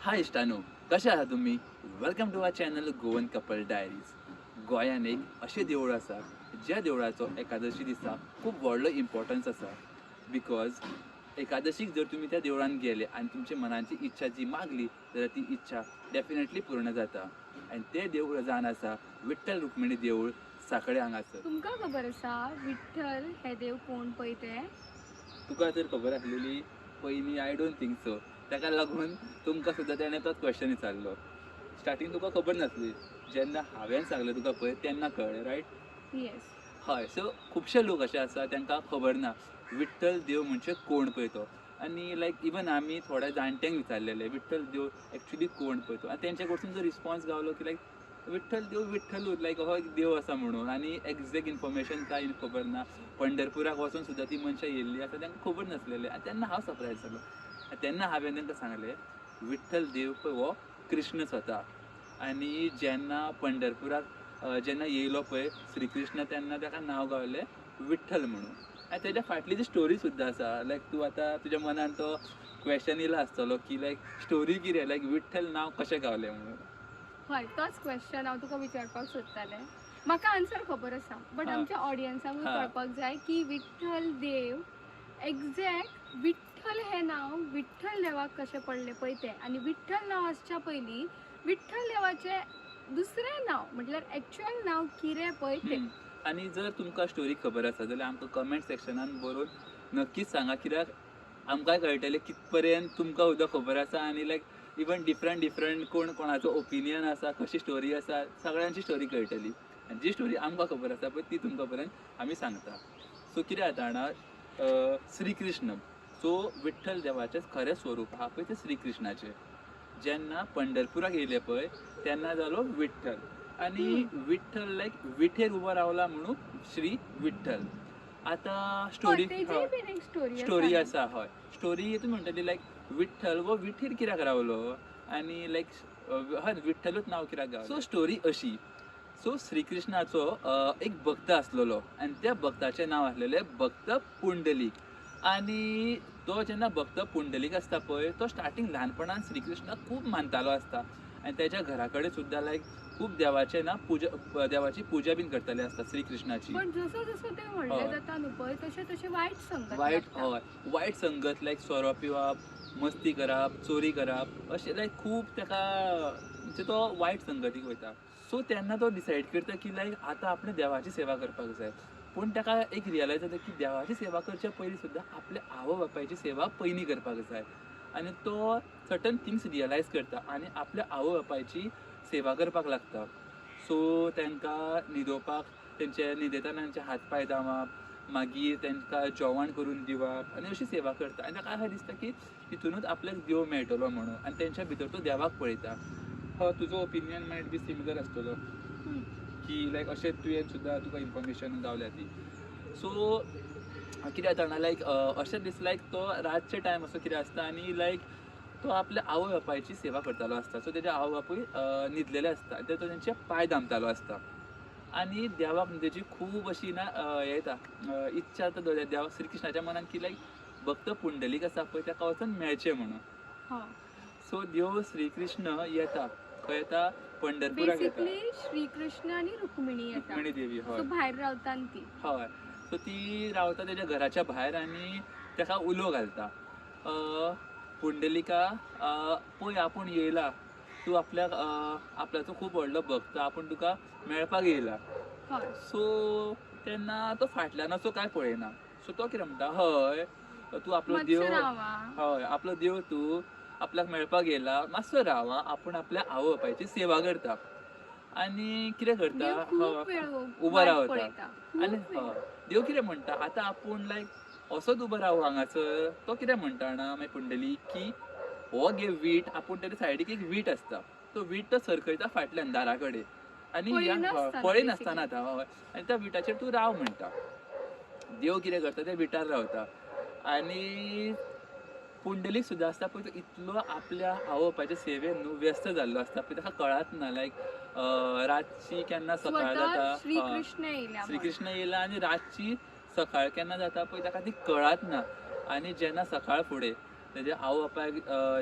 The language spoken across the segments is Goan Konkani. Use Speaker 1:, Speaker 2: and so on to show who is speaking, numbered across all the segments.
Speaker 1: हाय इश्टानो, कशे आसा तुमी? Welcome to our channel Goan couple diaries. गोंयान एक अशें देवूळ आसा ज्या देवळाचो एकादशी दिसा खूब व्हडलो इम्पॉर्टन्स आसा, because एकादशीक जर तुमी त्या देवळान गेले आनी तुमच्या मनाची इच्छा जी मागली जाल्यार ती इच्छा डेफिनेटली पूर्ण जाता. आनी तें देवूळ जावन आसा विठ्ठल रुक्मिणी देवूळ, साखळे हांगासर.
Speaker 2: तुमकां खबर आसा विठ्ठल हे देव कोण पळय ते?
Speaker 1: तुका तर खबर आसलेली पयलीं? I don't think so. ताका लागून तुमकां सुद्दां तेणें तोच क्वेश्चन विचारलो. स्टार्टींग तुका खबर नासली, जेन्ना हांवें सांगलें तुका पळय तेन्ना कळ्ळें, रायट?
Speaker 2: येस.
Speaker 1: हय. सो खुबशे लोक अशे आसा तांकां खबर ना विठ्ठल देव म्हणजे कोण पळय तो. आनी लायक इवन आमी थोड्या जाणट्यांक विचारलेले विठ्ठल देव एक्चुली कोण पळय तो, आनी तेंच्या कडसून जो रिस्पॉन्स गावलो की लायक विठ्ठल देव विठ्ठलूच, लायक हो एक देव आसा म्हणून, आनी एग्जॅक्ट इन्फॉर्मेशन कांय खबर ना. पंढरपुराक वचून सुद्दां ती मनशां येयल्ली आसा, तांकां खबर नासलेलें. आनी तेन्ना हांव सरप्रायज जालो आनी तेन्ना हांवें तांकां सांगलें विठ्ठल देव पळय हो कृष्ण स्वता. आनी जेन्ना पंढरपुराक जेन्ना येयलो पळय श्रीकृष्ण तेन्ना ताका नांव गावलें विठ्ठल म्हणून. आनी तेज्या फाटली जी स्टोरी सुद्दां आसा, लायक तूं आतां तुज्या मनान तो क्वेश्चन येयला आसतलो की लायक स्टोरी कितें, लायक विठ्ठल नांव कशें गावलें म्हणून.
Speaker 2: हय, तोच क्वेश्चन हांव तुका विचारपाक सोदतालें. म्हाका आन्सर खबर आसा, बट आमच्या ऑडियन्सांकूय कळपाक जाय की विठ्ठल देव एग्जॅक्ट विठ्ठल हें नांव विठ्ठल देवाक कशें पडलें पळय तें, आनी विठ्ठल नांव आसच्या पयलीं विठ्ठल देवाचें दुसरें नांव म्हटल्यार एक्चुअल नांव कितें पळय तें.
Speaker 1: आनी जर तुमकां स्टोरी खबर आसा जाल्यार आमकां कमेंट सेक्शनान बरोवन नक्कीच सांगा, कित्याक आमकांय कळटलें कित पर्यंत तुमकां सुद्दां खबर आसा. आनी लायक इवन डिफरंट डिफरंट कोण कोणाचो ओपिनियन आसा, कशी स्टोरी आसा, सगळ्यांची स्टोरी कळटली. आनी जी स्टोरी आमकां खबर आसा पळय ती तुमकां पर्यंत आमी सांगता. सो कितें जाता जाणा, श्रीकृष्ण सो विठ्ठल देवाचें खरें स्वरूप आहा पळय तें श्रीकृष्णाचें. जेन्ना पंढरपुराक येयले पळय तेन्ना जालो विठ्ठल. आनी विठ्ठल लायक विठेर उबो रावला म्हणून श्री विठ्ठल. आतां स्टोरी
Speaker 2: तेजीय बीन एक स्टोरी.
Speaker 1: स्टोरी आसा. हय, स्टोरी हितून म्हणटली लायक विठ्ठल वो विठेर कित्याक रावलो आनी लायक हय विठ्ठलूच नांव कित्याक गावलें. सो स्टोरी अशी, सो श्रीकृष्णाचो एक भक्त आसलेलो आनी त्या भक्ताचें नांव आसलेलें भक्त पुंडलीक. आनी तो जेन्ना भक्त पुंडलीक आसता पळय तो स्टार्टींग ल्हानपणान श्रीकृष्णाक खूब मानतालो आसता. आनी तेच्या घरा कडेन सुद्दां लायक खूब देवाचे ना पुजा, देवाची पुजा बीन करताले आसता श्रीकृष्णाची.
Speaker 2: पण जसो जसो ते व्हडले जाता न्हू पळय तशें तशें वायट संगत
Speaker 1: वायट
Speaker 2: लागता.
Speaker 1: हय, वायट संगत लायक सोरो पिवप, मस्ती करप, चोरी करप, अशें लायक खूब ताका म्हणजे तो वायट संगतीक वयता. सो तेन्ना तो डिसायड करता की लायक आतां आपणें देवाची सेवा करपाक जाय. पूण ताका एक रियलायज जाता की देवाची सेवा करच्या पयलीं सुद्दां आपल्या आवय बापायची सेवा पयलीं करपाक जाय. आनी तो सर्टन थिंग्स रियलायज करता आनी आपल्या आवय बापायची सेवा करपाक लागता. सो तांकां न्हिदोवपाक, तेंचे न्हिदयतना तेंचे हात पांय दामप, मागीर तांकां जेवण करून दिवप आनी अशी सेवा करता. आनी ताका अशें दिसता की तितूनच आपल्याक देव मेळटलो म्हणून, आनी तेंच्या भितर तो देवाक पळयता. हय, तुजो ओपिनियन मायट बी सिमिलर आसतलो की लायक अशें तुवें सुद्दां तुका इन्फॉर्मेशन गावल्या ती. सो कितें जाता जाणा, लायक अशें दीस लायक तो रातचे टायम असो कितें आसता आनी लायक तो आपल्या आवय बापायची सेवा करतालो आसता. सो तेजे आवय बापूय न्हिदलेले आसता आनी तो तेंचे पांय दामतालो आसता. आनी देवाक न्हू तेजी खूब अशी ना हें येता, इच्छा जाता देवाक श्रीकृष्णाच्या मनान की लायक भक्त पुंडलीक आसा पळय ताका वचून मेळचें म्हणून. सो देव श्रीकृष्ण येता, खंय येता? पंढरपुराक येता.
Speaker 2: बेसिकली श्रीकृष्ण आनी रुक्मिणी येता.
Speaker 1: रुक्मिणी देवी. हय.
Speaker 2: सो भायर रावता ती.
Speaker 1: हय, सो ती रावता तेज्या घराच्या भायर आनी ताका उलो घालता, पुंडलिका पळय आपूण येयला, तूं आपल्याक आपल्याचो खूब व्हडलो भक्त, आपूण तुका मेळपाक येयला. सो तेन्ना तो फाटल्यान असो कांय पळयना. सो तो कितें म्हणटा, हय तूं आपलो देव, हय आपलो देव, तूं आपल्याक मेळपाक येयला, मातसो राव आपूण आपल्या आवय बापायची सेवा करता. आनी कितें करता, उबो रावता. आनी देव कितें म्हणटा, आतां आपूण लायक असोच उबो राव हांगासर. तो कितें म्हणटा जाणा मागीर पुंडलीक की हो घे वीट, आपूण तेजे सायडीक एक वीट आसता, तो वीट तो सरकयता फाटल्यान दारा कडेन आनी पळयनासतना आतां, हय, आनी त्या विटाचेर तूं राव म्हणटा. देव कितें करता, त्या विटार रावता. आनी पुंडलीक सुद्दां आसता पळय तो इतलो आपल्या आवय बापायच्या सेवेन न्हू व्यस्त जाल्लो आसता पळय, ताका कळत ना लायक रातची केन्ना सकाळ जाता. श्रीकृष्ण येयला आनी रातची सकाळ केन्ना जाता पळय ताका ती कळत ना. आनी जेन्ना सकाळ फुडें तेजे आवय बापायक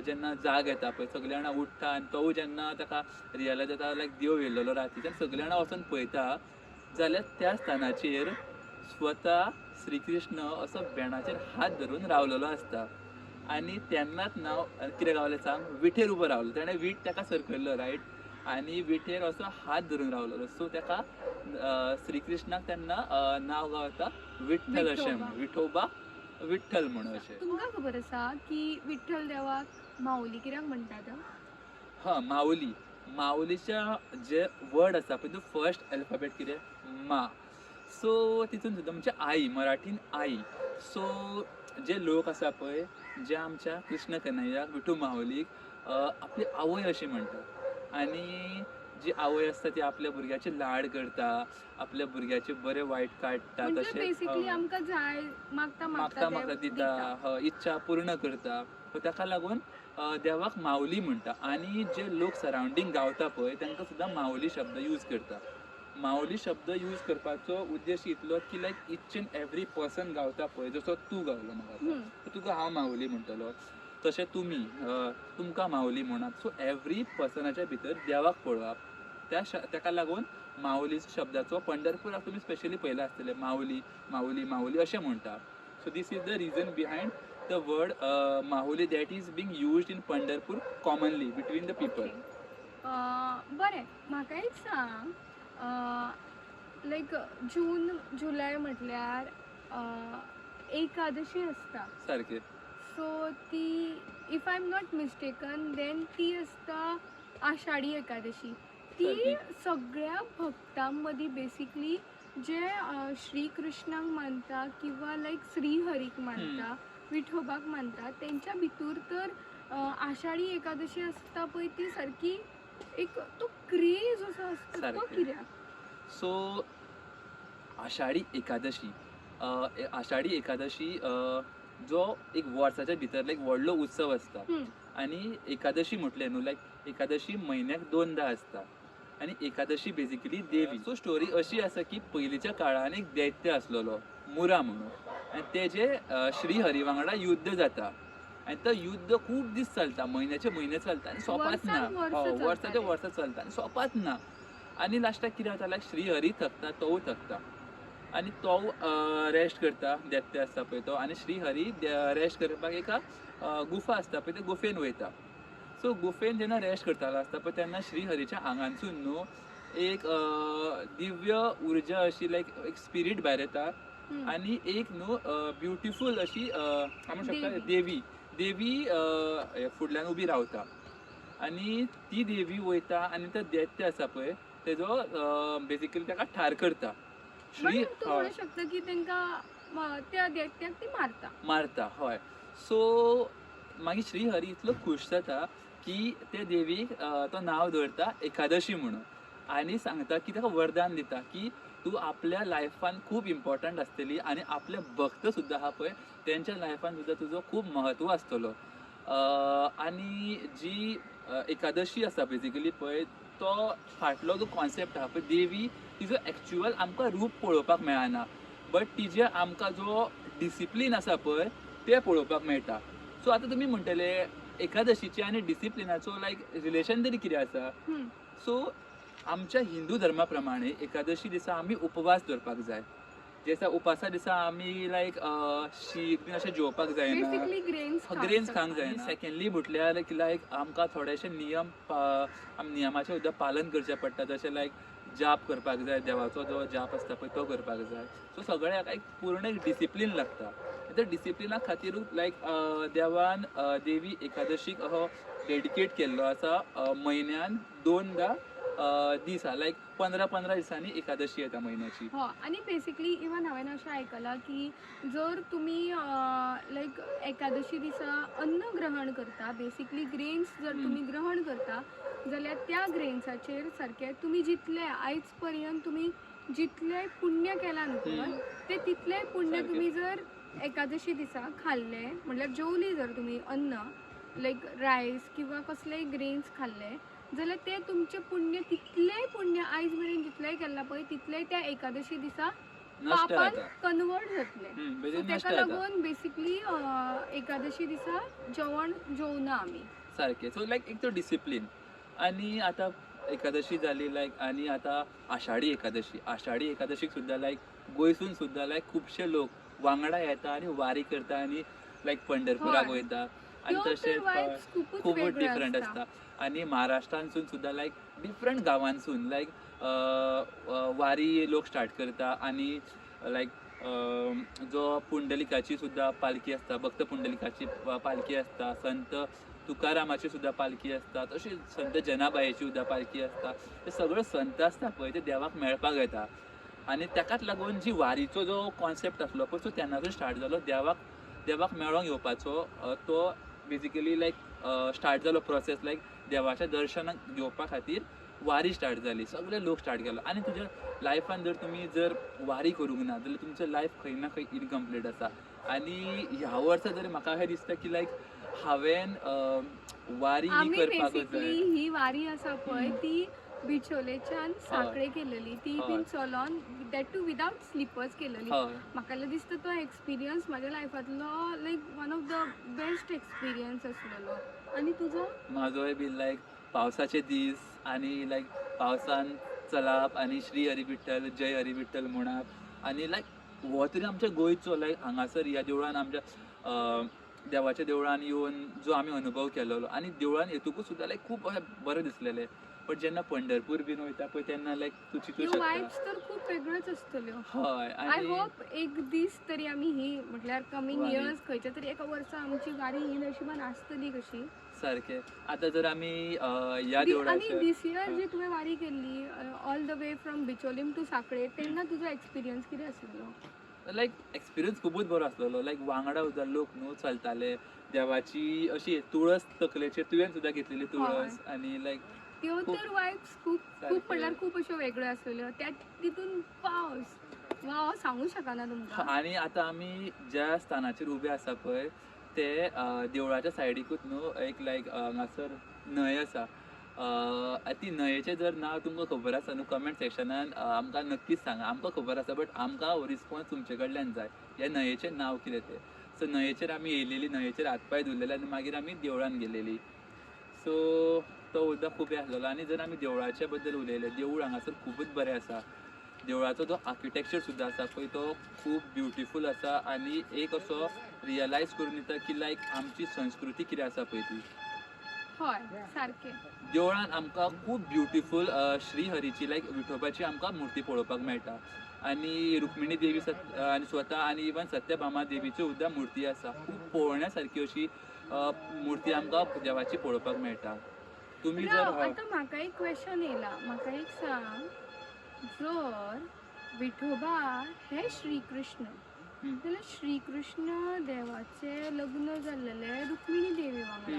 Speaker 1: जेन्ना जाग येता पळय, सगळीं जाणां उठ्ठा आनी तो जेन्ना ताका रियलायज जाता लायक देव येयलेलो राती, तेन्ना सगळीं जाणां वचोन पळयता जाल्यार त्या स्थानाचेर स्वता श्रीकृष्ण असो बेणाचेर हात धरून रावलेलो आसता. आनी तेन्नाच नांव कितें गावलें सांग, विठेर उबो रावलो, तेणें वीट ताका सरकयल्लो रायट, आनी विठेर असो हात धरून रावलेलो. सो ताका श्रीकृष्णाक तेन्ना नांव गावता विठ्ठल अशें, विठोबा विठ्ठल म्हणून अशें.
Speaker 2: तुमकां खबर आसा की विठ्ठल देवाक माऊली कित्याक म्हणटात?
Speaker 1: हां, माऊली, माऊलीच्या जे वर्ड आसा पळय, तो फर्स्ट अल्फाबेट कितें, मा. सो तितून सुद्दां म्हणजे आई, मराठीन आई. सो जे लोक आसा पळय जे आमच्या कृष्ण कन्हैयाक, विठू माऊलीक आपली आवय अशी म्हणटात. आनी जी आवय आसता ती आपल्या भुरग्याचे लाड करता, आपल्या भुरग्याचे बरे वायट काडटा,
Speaker 2: तशें बेसिकली आमकां जाय मागता
Speaker 1: मागता मागता दिता, इच्छा पूर्ण करता. ताका लागून देवाक माऊली म्हणटा. आनी जे लोक सरावंडींग गावता पळय तांकां सुद्दां माऊली शब्द यूज करता. माऊली शब्द यूज करपाचो उद्देश इतलो की like each and every person गावता पळय, जसो तूं गावलो म्हाका, तुका हांव माऊली म्हणटलो, तशें तुमी तुमकां माऊली म्हणात. सो एवरी पर्सनाच्या भितर देवाक पळोवप, त्या ताका लागून माऊली शब्दाचो पंढरपुराक तुमी स्पेशली पळयला आसतलें, माऊली माऊली माऊली अशें म्हणटा. So this is the reason behind the word Mauli that is being used in Pandharpur commonly between the people.
Speaker 2: बरें, म्हाका एक सांग, लायक जून जुलय म्हटल्यार एकादशी आसता
Speaker 1: सारकें.
Speaker 2: सो ती if I am not mistaken then ती आसता आषाढी एकादशी. ती सगळ्या भक्तां मदीं बेसिकली जे श्रीकृष्णाक मानता किंवा लायक श्रीहरीक मानता, विठोबाक मानता, तेंच्या भितूर तर आषाढी एकादशी आसता पळय ती सारकी एक तो क्रेज असो आसता तो कित्याक?
Speaker 1: सो आषाढी एकादशी, आषाढी एकादशी जो एक वर्साच्या भितर एक व्हडलो उत्सव आसता. आनी एकादशी म्हटलें न्हू, लायक एकादशी म्हयन्याक दोनदा आसता. आनी एकादशी बेसिकली देवी. सो स्टोरी अशी आसा की पयलींच्या काळान एक दैत्य आसलेलो मुरा म्हणून, आनी तेजे श्रीहरी वांगडा युद्ध जाता. आनी तो युद्ध खूब दीस चलता, म्हयन्याचे म्हयने चलता आनी सोंपच ना, वर्साचे वर्सां चलता आनी सोंपच ना. आनी लास्टाक कितें जाता, लायक श्रीहरी थकता, तोवूय थकता आनी तो रेस्ट करता, दैत्य आसता पळय तो. आनी श्रीहरी रेस्ट करपाक एका गुफा आसता पळय, त्या गुफेन वयता. सो गुफेन जेन्ना रेस्ट करतालो आसता पळय तेन्ना श्रीहरीच्या आंगांसून न्हू एक दिव्य उर्जा अशी लायक एक स्पिरीट भायर येता आनी एक न्हू ब्युटिफूल अशी आमी शकता देवी, देवी फुडल्यान उबी रावता. आनी ती देवी वयता आनी तो दैत्य आसा पळय तेजो बेसिकली ताका ठार करता.
Speaker 2: श्री तूं म्हणूंक शकता की तांकां त्या दैत्याक ती मारता,
Speaker 1: मारता हय. सो मागीर श्रीहरी इतलो खूश जाता की ते देवीक तो नांव दवरता एकादशी म्हणून, आनी सांगता की ताका वरदान दिता की तूं आपल्या लायफान खूब इम्पॉर्टंट आसतली आनी आपले भक्त सुद्दां आहा पळय तेंच्या लायफान सुद्दां तुजो खूब म्हत्व आसतलो. आनी जी एकादशी आसा बेसिकली पळय तो फाटलो जो कॉन्सेप्ट आहा पळय देवी तिजो एक्चुअल आमकां रूप पळोवपाक मेळना, बट तिजे आमकां जो डिसिप्लीन आसा पळय तें पळोवपाक मेळटा. सो आतां तुमी म्हणटले एकादशीचे आनी डिसिप्लिनाचो लायक रिलेशन तरी कितें आसा? सो आमच्या हिंदू धर्मा प्रमाणे एकादशी दिसा आमी उपवास दवरपाक जाय. जेसा उपासा दिसा आमी लायक शीत बीन अशें जेवपाक जायना, ग्रेन्स खावंक जायना. सेकेंडली म्हटल्यार लायक आमकां थोडेशे नियम नियमाचें सुद्दां पालन करचें पडटा, जशें लायक जाप करपाक जाय, देवाचो जो जाप आसता पळय तो करपाक जाय. सो सगळ्याक एक पूर्ण एक डिसिप्लीन लागता. त्या डिसिप्लिना खातीरूच लायक देवान देवी एकादशीक असो डेडिकेट केल्लो आसा. म्हयन्यान दोनदा दिसा लायक 15-15 दिसांनी एकादशी येता म्हयन्याची.
Speaker 2: हय, आनी बेसिकली इवन हांवें अशें आयकलां की जर तुमी लायक एकादशी दिसा अन्न ग्रहण करता, बेसिकली ग्रेन्स जर तुमी ग्रहण करता जाल्यार त्या ग्रेन्साचेर सारकें तुमी जितले आयज पर्यंत तुमी जितलें पुण्य केलां न्हू पळय तें तितलें पुण्य तुमी जर एकादशी दिसा खाल्लें, म्हणल्यार जेवली जर तुमी अन्न लायक रायस किंवा कसलेय ग्रेन्स खाल्ले जाल्यार तें तुमचें पुण्य तितलेंय पुण्य आयज मेरेन जितलेंय केल्लां पळय तितलेंय त्या एकादशी दिसा
Speaker 1: नश्ट
Speaker 2: पापान
Speaker 1: जाता.
Speaker 2: कन्वर्ट जातलें. सो
Speaker 1: बेगीन नश्ट
Speaker 2: तेका
Speaker 1: जाता.
Speaker 2: लागून बेसिकली एकादशी दिसा जेवण जेवना आमी.
Speaker 1: सारकें. सो लायक एक तो डिसिप्लीन. आनी आतां एकादशी जाली लायक, आनी आतां आषाढी एकादशी. आषाढी एकादशीक सुद्दां लायक गोंयसून सुद्दां लायक खुबशे लोक वांगडा येता आनी वारी करता आनी लायक पंढरपुराक वयता. आनी तशेंच खूबच डिफरंट आसता. आनी महाराष्ट्रांसून सुद्दां लायक डिफरंट गांवांसून लायक वारी लोक स्टार्ट करता. आनी लायक जो पुंडलिकाची सुद्दां पालखी आसता, भक्त पुंडलिकाची पालखी आसता, संत तुकारामाची सुद्दां पालखी आसता, तशीच संत जनाबायेची सुद्दां पालखी आसता. ते सगळे संत आसता पळय ते देवाक मेळपाक येता. आनी ताकाच लागून जी वारीचो जो कॉन्सेप्ट आसलो पळय तो तेन्नासून स्टार्ट जालो. देवाक देवाक मेळोंक येवपाचो तो बेजिकली लायक स्टार्ट जालो प्रोसेस. लायक देवाच्या दर्शनाक घेवपा खातीर वारी स्टार्ट जाली, सगळे लोक स्टार्ट केलो. आनी तुज्या लायफान जर तुमी जर वारी करूंक ना जाल्यार तुमचें लायफ खंय ना खंय इनकम्प्लीट आसा. आनी ह्या वर्सा जर म्हाका अशें दिसता की लायक हांवें वारी ही करपाकच जाय.
Speaker 2: ही वारी आसा पळय ती बिचोलेच्यान सांखळे केलेली, ती बीन चलोन, that two without slippers केलेली. म्हाका दिसता तो एक्सपिरियन्स म्हाज्या लायफांतलो like one of the best experience आसलेलो. आनी तुजो?
Speaker 1: म्हाजोय बीन लायक पावसाचे दीस आनी लायक पावसान चलप आनी श्री हरी विठ्ठल जय हरी विठ्ठल म्हणप. आनी लायक हो तरी आमच्या गोंयचो लायक हांगासर ह्या देवळान आमच्या देवाच्या देवळान येवन जो आमी अनुभव केलेलो आनी देवळान येतकूच सुद्दां लायक खूब अशें बरें दिसलेलें. बट जेन्ना पंढरपूर बीन वयता पळय तेन्ना लायक तूं चिंतू शकता
Speaker 2: वायब्स तर खूब वेगळ्योच आसतल्यो.
Speaker 1: हय.
Speaker 2: I hope एक दीस तरी आमी ही म्हटल्यार कमींग इयर्स खंयच्या तरी एका वर्सा आमची वारी ही नशिबान आसतली कशी.
Speaker 1: सारकें. आतां जर आमी ह्या देवळाचेर
Speaker 2: आनी दीस इयर जी तुवें वारी केल्ली all the way from Bicholim to Sanquelim तेन्ना तुजो एक्सपिरियन्स कितें आसलेलो?
Speaker 1: लायक एक्सपिरियन्स खुबूच बरो आसलेलो. लायक वांगडा सुद्दां लोक न्हू चलताले, देवाची अशी तुळस तकलेचेर तुवें सुद्दां घेतलेली तुळस. आनी लायक
Speaker 2: त्यो तर वायब्स खूब खूब म्हणल्यार खूब अश्यो वेगळ्यो आसलेल्यो. त्या तितून पावस वा सांगू शकना तुमकां.
Speaker 1: आनी आतां आमी ज्या स्थानाचेर उबे आसा पळय ते देवळाच्या सायडीकूच न्हू एक लायक हांगासर न्हंय आसा. ती न्हंयेचें जर नांव तुमकां खबर आसा न्हू कमेंट सेक्शनान आमकां नक्कीच सांगा. आमकां खबर आसा बट आमकां रिस्पॉन्स तुमचे कडल्यान जाय, ह्या न्हंयेचें नांव कितें तें. सो न्हंयेचेर आमी येयलेली, न्हंयेचेर हात पांय धुलेले आनी मागीर आमी देवळान गेलेली. सो तो उदक खूब हें आसलेलो. आनी जर आमी देवळाच्या बद्दल उलयले, देवूळ हांगासर खुबूच बरें आसा. देवळाचो जो आर्किटेक्चर सुद्दां आसा पळय तो खूब ब्युटिफूल आसा. आनी एक असो रियलायज करून दिता की लायक आमची संस्कृती कितें आसा पळय ती.
Speaker 2: हय सारकें.
Speaker 1: देवळान आमकां खूब ब्युटिफूल श्रीहरीची लायक विठोबाची आमकां मुर्ती पळोवपाक मेळटा. आनी रुक्मिणी देवी आनी स्वता आनी इवन सत्यभामा देवीच्यो सुद्दां मुर्ती आसा. खूब पळोवण्या सारकी अशी मुर्ती आमकां देवाची पळोवपाक मेळटा. तुमी जर
Speaker 2: आतां म्हाका एक क्वेश्चन येयला, म्हाका एक सांग, जर विठोबा हे श्रीकृष्ण जाल्यार श्रीकृष्ण देवाचें लग्न जाल्लेलें रुक्मिणी देवी वांगडा,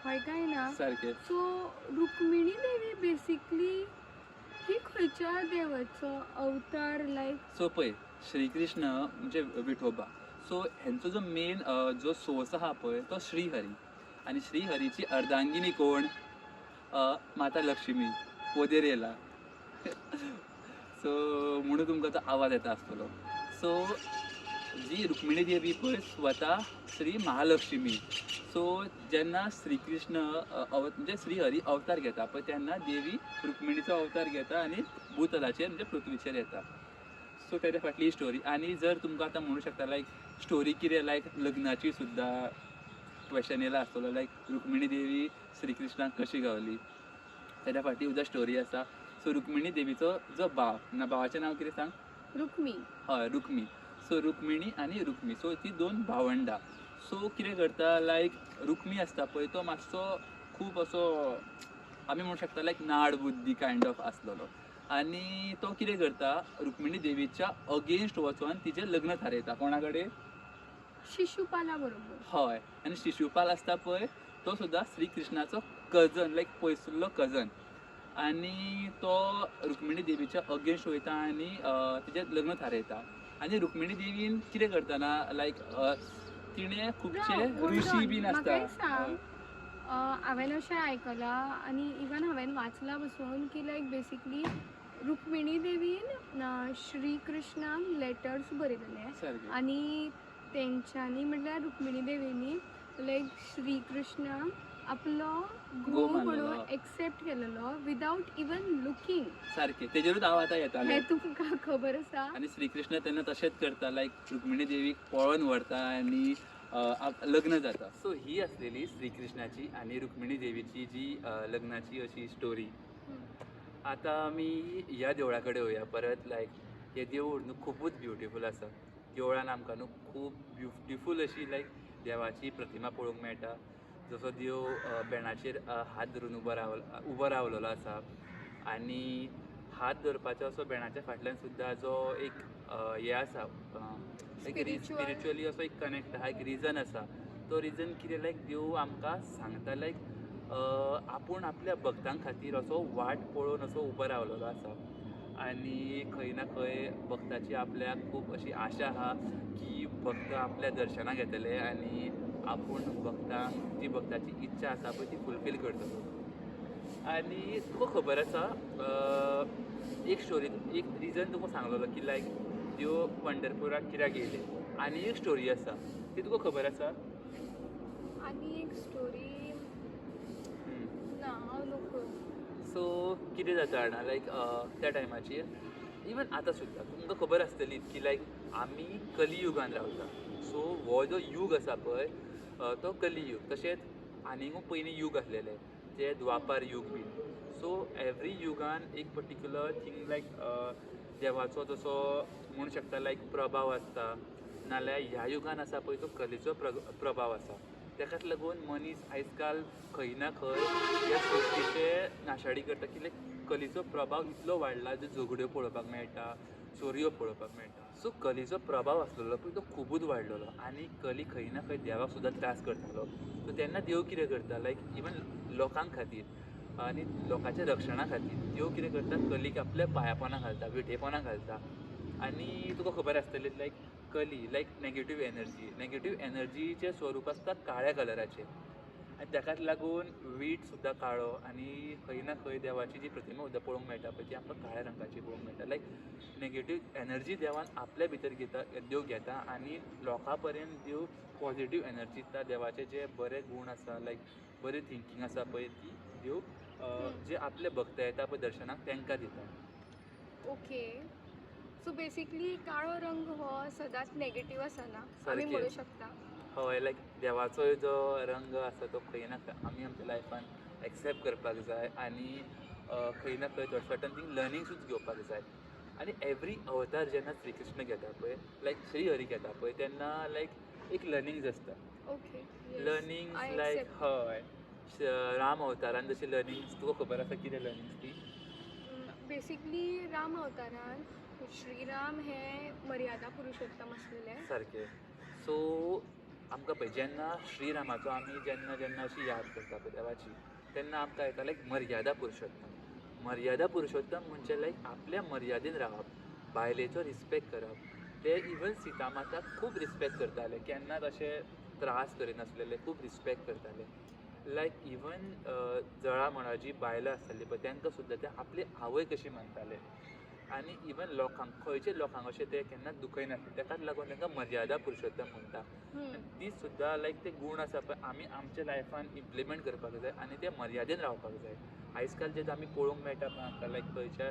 Speaker 2: हय काय ना?
Speaker 1: सारकें.
Speaker 2: सो रुक्मिणी देवी बेसिकली ही खंयच्या देवाचो अवतार लायक?
Speaker 1: सो पळय श्रीकृष्ण म्हणजे विठोबा, सो हेंचो जो मेन जो सोर्स आहा पळय तो श्रीहरी. आनी श्रीहरीची अर्धांगिनी कोण? माता लक्ष्मी पोदेर येयला. सो म्हणून तुमकां तो आवाज येता आसतलो. सो जी रुक्मिणी देवी पळय स्वता श्री महालक्ष्मी. सो जेन्ना श्रीकृष्ण म्हणजे श्रीहरी अवतार घेता पळय तेन्ना देवी रुक्मिणीचो अवतार घेता आनी भूतलाचेर म्हणजे पृथ्वीचेर येता. सो तेज्या फाटली स्टोरी. आनी जर तुमकां आतां म्हणू शकता लायक स्टोरी कितें, लायक लग्नाची सुद्दां क्वेश्चन येयला आसतलो, लायक रुक्मिणी देवी श्रीकृष्णाक कशी गावली, तेज्या फाटली सुद्दां स्टोरी आसा. सो रुक्मिणी देवीचो जो भाव, ना भावाचें नांव कितें सांग?
Speaker 2: रुक्मी.
Speaker 1: हय रुक्मी. सो रुक्मिणी आनी रुक्मी, सो ती दोन भावंडां. सो कितें करता लायक रुक्मी आसता पळय तो मातसो खूब असो आमी म्हणू शकता लायक नाड बुद्धी कायंड ऑफ आसलेलो. आनी तो कितें करता रुक्मिणी देवीच्या अगेन्स्ट वचोन तिचें लग्न थारयता. कोणा कडेन?
Speaker 2: शिशुपाला बरोबर.
Speaker 1: हय. आनी शिशुपाल आसता पळय तो सुद्दां श्रीकृष्णाचो कजन, लायक पयसुल्लो कजन. आनी तो रुक्मिणी देवीच्या अगेन्स्ट वयता आनी तिचें लग्न थारयता. आनी रुक्मिणी देवीन कितें करतना लायक तिणें खुबशे ऋषी बीन आसता.
Speaker 2: हांवें अशें आयकलां आनी इवन हांवें वाचलां पसून की लायक बेसिकली रुक्मिणी देवीन श्री कृष्णाक लेटर्स बरयलेले आनी तेंच्यांनी म्हटल्यार रुक्मिणी देवीनी लायक श्री कृष्णाक आपलो घोव म्हणून एक्सेप्ट केलेलो विदाउट इवन लुकींग.
Speaker 1: सारकें, तेजेरूच हांव आतां येतालें.
Speaker 2: हें तुमकां खबर आसा.
Speaker 1: आनी श्रीकृष्ण तेन्ना तशेंच करता, लायक रुक्मिणी देवीक पळोवन व्हरता आनी लग्न जाता. सो ही आसलेली श्रीकृष्णाची आनी रुक्मिणी देवीची जी लग्नाची अशी स्टोरी. आतां आमी ह्या देवळा कडेन वया परत. लायक हें देवूळ न्हू खुबूच ब्युटिफूल आसा. देवळान आमकां न्हू खूब ब्युटिफूल अशी लायक देवाची प्रतिमा पळोवंक मेळटा. जसो देव बेणाचेर हात धरून उबो रावलेलो आसा आनी हात धरपाचो असो बेणाच्या फाटल्यान सुद्दां जो एक हें आसा, एक स्पिरिच्युअली असो एक कनेक्ट आहा, एक रिजन आसा. तो रिजन कितें, लायक देव आमकां सांगता लायक आपूण आपल्या भक्तां खातीर असो वाट पळोवन असो उबो रावलेलो आसा आनी खंय ना खंय भक्ताची आपल्याक खूब अशी आशा आहा की भक्त आपल्या दर्शनाक येतले आनी आपूण भक्तांक जी भक्ताची इच्छा आसा पळय ती फुलफील करतलो. आनी तुका खबर आसा एक स्टोरी, एक रिजन तुका सांगलेलो की लायक देव पंढरपुराक कित्याक येयले. आनी एक स्टोरी आसा ती तुका खबर आसा.
Speaker 2: आनी एक स्टोरी ना हांव नको.
Speaker 1: सो कितें जाता जाणा, लायक त्या टायमाचेर इवन आतां सुद्दां तुमकां खबर आसतली की लायक आमी कलियुगान रावता. सो हो जो यूग आसा पळय तो कलियूग. तशेंच आनीकूय पयलीं यूग आसलेले जे द्वापार यूग बीन. सो एवरी युगान एक पर्टिक्युलर थींग लायक देवाचो जसो म्हणू शकता लायक प्रभाव आसता, नाल्यार ह्या युगान आसा पळय तो कलेचो प्रभाव आसा. ताकाच लागून मनीस आयज काल खंय ना खंय ह्या सृश्टीचे नाशाडी करता की लायक कलेचो प्रभाव इतलो वाडला, जो झगड्यो पळोवपाक मेळटा, चोरयो पळोवपाक मेळटा. सो कलेचो प्रभाव आसलेलो पळय तो खुबूच वाडलेलो आनी कली खंय ना खंय देवाक सुद्दां त्रास करतालो. सो तेन्ना देव कितें करता, लायक इवन लोकां खातीर आनी लोकांच्या रक्षणा खातीर देव कितें करता, कलीक आपल्या पांयापोना घालता, विटेपोना घालता. आनी तुका खबर आसतली लायक कली लायक नेगेटीव एनर्जी, नेगेटीव एनर्जीचें स्वरूप आसता काळ्या कलराचें आनी ताकाच लागून वीट सुद्दां काळो आनी खंय ना खंय देवाची जी प्रतिमा सुद्दां पळोवंक मेळटा पळय ती आमकां काळ्या रंगाची पळोवंक मेळटा. लायक नेगेटीव एनर्जी देवान आपल्या भितर घेता, देव घेता आनी लोकां पर्यंत देव पॉझिटीव एनर्जी दिता. देवाचे जे बरे गूण आसा, लायक बरें थिंकींग आसा पळय ती देव जे आपले भक्त येता पळय दर्शनाक तांकां दिता.
Speaker 2: ओके, सो बेसिकली काळो रंग हो सदांच नेगेटीव आसना आमी म्हणू शकता.
Speaker 1: हय, लायक देवाचोय जो रंग आसा तो खंय ना खंय आमी आमच्या लायफान एक्सेप्ट करपाक जाय आनी खंय ना खंय सर्टन थींग लर्निंग्सूच घेवपाक जाय. आनी एवरी अवतार जेन्ना श्रीकृष्ण घेता पळय, लायक श्री हरी घेता पळय तेन्ना लायक एक लर्निंग्स आसता.
Speaker 2: ओके,
Speaker 1: लर्निंग्स लायक हय, राम अवतारान जशें लर्निंग्स तुका खबर आसा कितें लर्निंग्स ती?
Speaker 2: बेसिकली राम अवतारान श्रीराम हे मर्यादा पुरुषोत्तम आसलेले
Speaker 1: सारकें. सो आमकां पळय जेन्ना श्रीरामाचो आमी जेन्ना जेन्ना अशी याद करता पळय देवाची तेन्ना आमकां येता लायक मर्यादा पुरुषोत्तम. मर्यादा पुरुषोत्तम म्हणजे लायक आपल्या मर्यादेन रावप, बायलेचो रिस्पेक्ट करप. ते इवन सीता माताक खूब रिस्पेक्ट करताले, केन्नाच अशे त्रास करिनासलेले, खूब रिस्पेक्ट करताले. लायक इवन जळा म्हणा जी बायलां आसताली पळय तांकां सुद्दां ते आपली आवय कशी मानताले आनी इवन लोकांक खंयचे लोकांक अशें ते केन्नाच दुखयनासले. ताकाच लागून तांकां मर्यादा पुरुषोत्तम म्हणटा. ती सुद्दां लायक ते गूण आसा पळय आमी आमच्या लायफान इम्प्लिमेंट करपाक जाय आनी ते मर्यादेन रावपाक जाय. आयज काल जे आमी पळोवंक मेळटा पळय आमकां लायक खंयच्या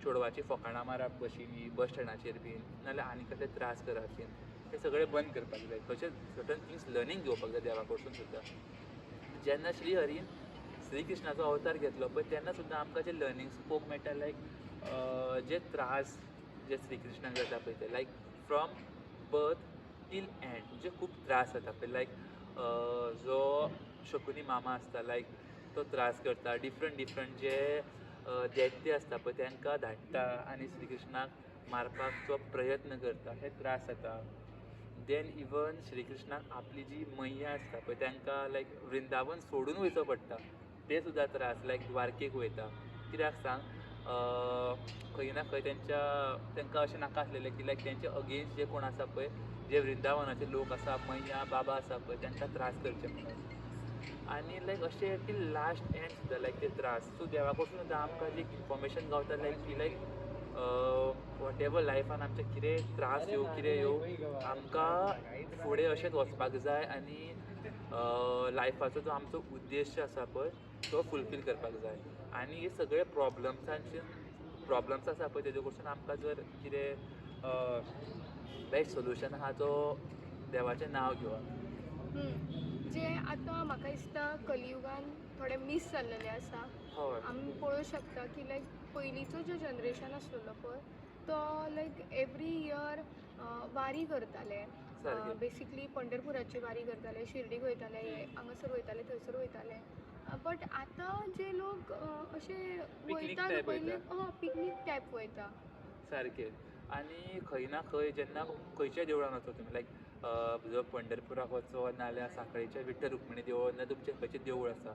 Speaker 1: चेडवाची फकाणां मारप बशींनी, बस स्टँडाचेर बीन, नाल्यार आनी कसले त्रास करप बीन, ते सगळें बंद करपाक जाय. खंयचे सर्टन थिंग्स लर्नींग घेवपाक जाय देवा कडसून सुद्दां. जेन्ना श्री हरीन श्रीकृष्णाचो अवतार घेतलो पळय तेन्ना सुद्दां आमकां जे लर्निंग्स पळोवंक मेळटा लायक जे त्रास जे श्रीकृष्णाक जाता पळय ते like from birth till end जे खूब त्रास जाता पळय, लायक जो शकुनी मामा आसता लायक तो त्रास करता, डिफरंट डिफरंट जे दैत्य आसता पळय तांकां धाडटा आनी श्रीकृष्णाक मारपाक जो प्रयत्न करता, हे त्रास जाता. Then even श्रीकृष्णाक आपली जी मैया आसता पळय तांकां लायक वृंदावन सोडून वयचो पडटा, ते सुद्दां त्रास लायक द्वारकेक वयता. कित्याक सांग, खंय ना खंय तांकां अशें नाका आसलेलें की लायक तेंचे अगेन्स्ट जे कोण आसा पळय, जे वृंदावनाचे लोक आसा, मैया बाबा आसा पळय, तांकां त्रास करचे म्हणून. आनी लायक अशें की लास्ट एंड सुद्दां लायक ते त्रास. सो देवा कडसून सुद्दां आमकां जी इन्फॉर्मेशन गावता लायक की लायक what ever लायफान आमचे कितें त्रास येवं कितें येवं आमकां फुडें अशेंच वचपाक जाय आनी लायफाचो जो आमचो उद्देश आसा पळय तो फुलफील करपाक जाय. आनी हे सगळे प्रॉब्लम्स आसा पळय तेजे कडसून आमकां जर कितें बेस्ट सोल्युशन आहा तो देवाचें नांव घेवप.
Speaker 2: जे आतां म्हाका दिसता कलियुगान थोडे मीस जाल्लेले आसा. आमी पळोवंक शकता की लायक पयलींचो जो जनरेशन आसलेलो पळय तो लायक एवरी इयर वारी करताले. बेसिकली पंढरपुराची वारी करताले, शिर्डीक वयताले, हांगासर वयताले, थंयसर वयताले. बट आतां जे लोक अशे वयता पयलीं पिकनीक टायप वयता
Speaker 1: सारकें. आनी खंय ना खंय जेन्ना खंयच्या देवळान वचो तुमी लायक जर पंढरपुराक वचो नाल्यार सांखळेचें विठ्ठल रुक्मिणी देवूळ ना तुमचें खंयचें देवूळ आसा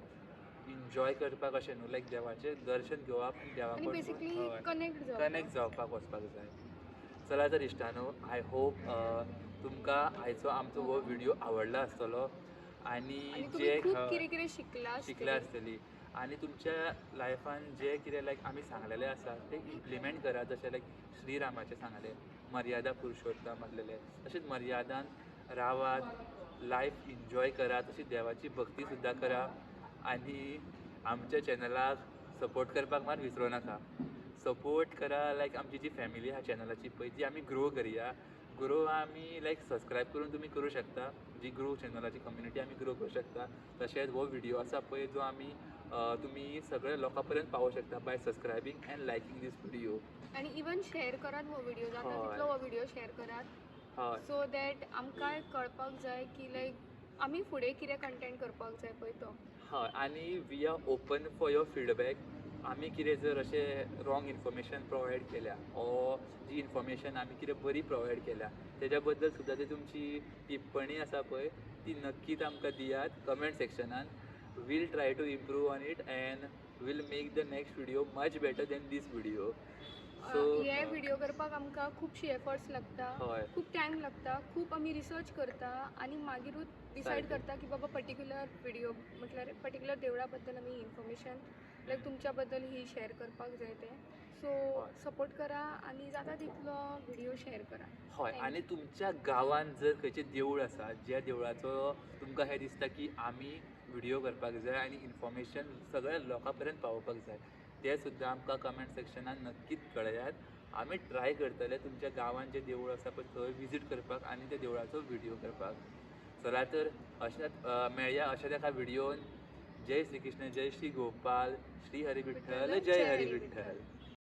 Speaker 1: इन्जॉय करपाक अशें न्हू लायक देवाचें दर्शन घेवप आनी देवा
Speaker 2: कडेन
Speaker 1: कनेक्ट जावपाक वचपाक जाय. चला तर इश्टानो, I hope तुमकां आयचो आमचो हो व्हिडियो आवडला आसतलो आनी जे
Speaker 2: कितें
Speaker 1: शिकला आसतली आनी तुमच्या लायफान जे कितें लायक आमी सांगलेलें आसा तें इम्प्लिमेंट करा. जशें लायक श्रीरामाचें सांगलें मर्यादा पुरुषोत्तम म्हटलेलें, तशेंच मर्यादान रावात, लायफ इन्जॉय करा, तशी देवाची भक्ती सुद्दां करा आनी आमच्या चॅनलाक सपोर्ट करपाक मात विसरूं नाका. सपोर्ट करा लायक आमची जी फॅमिली आहा चॅनलाची पळय ती आमी ग्रो करया. ग्रो आमी लायक सबस्क्रायब करून तुमी करूं शकता, जी ग्रो चॅनलाची कम्युनिटी आमी ग्रो करूं शकता. तशेंच हो व्हिडियो आसा पळय जो आमी तुमी सगळ्या लोकां पर्यंत पावोवंक शकता by subscribing and liking this video.
Speaker 2: आनी इवन शेअर करात हो व्हिडियो, जाता तितलो हो व्हिडियो शेअर करात सो that आमकां कळपाक जाय की लायक आमी फुडें कितें कंटेंट करपाक जाय पळय तो.
Speaker 1: हय, आनी we are open for your feedback. आमी कितें जर अशें रॉंग इन्फॉर्मेशन प्रोवायड केल्या ओ जी इन्फॉर्मेशन आमी कितें बरी प्रोवायड केल्या तेज्या बद्दल सुद्दां ती तुमची टिप्पणी आसा पळय ती नक्कीच आमकां दियात comment सेक्शनान. We'll try to improve on it and we'll make the next video much better than this video. So
Speaker 2: हे व्हिडिओ करपाक आमकां खुबशी एफर्ट्स लागता, खूब टायम लागता, खूब आमी रिसर्च करता आनी मागीरूच डिसायड करता की बाबा पर्टिक्युलर व्हिडिओ म्हटल्यार पर्टिक्युलर देवळा बद्दल आमी इन्फॉर्मेशन लायक तुमच्या बद्दल ही शेअर करपाक जाय तें. सो सपोर्ट करा आनी जाता तितलो व्हिडिओ शेअर करा.
Speaker 1: हय, आनी तुमच्या गांवांत जर खंयचें देवूळ आसा ज्या देवळाचो तुमकां हें दिसता की आमी व्हिडिओ करपाक जाय आनी इन्फॉर्मेशन सगळ्या लोकां पर्यंत पावोवपाक जाय तें सुद्दां आमकां कमेंट सेक्शनान नक्कीच कळयात. आमी ट्राय करतले तुमच्या गांवांत जें देवूळ आसा पळय थंय विजीट करपाक आनी त्या देवळाचो व्हिडिओ करपाक. चला तर अशेंच मेळया अशेंच एका व्हिडियोन. जय श्री कृष्ण, जय श्री गोपाल, श्री हरी विठ्ठल, जय हरी विठ्ठल.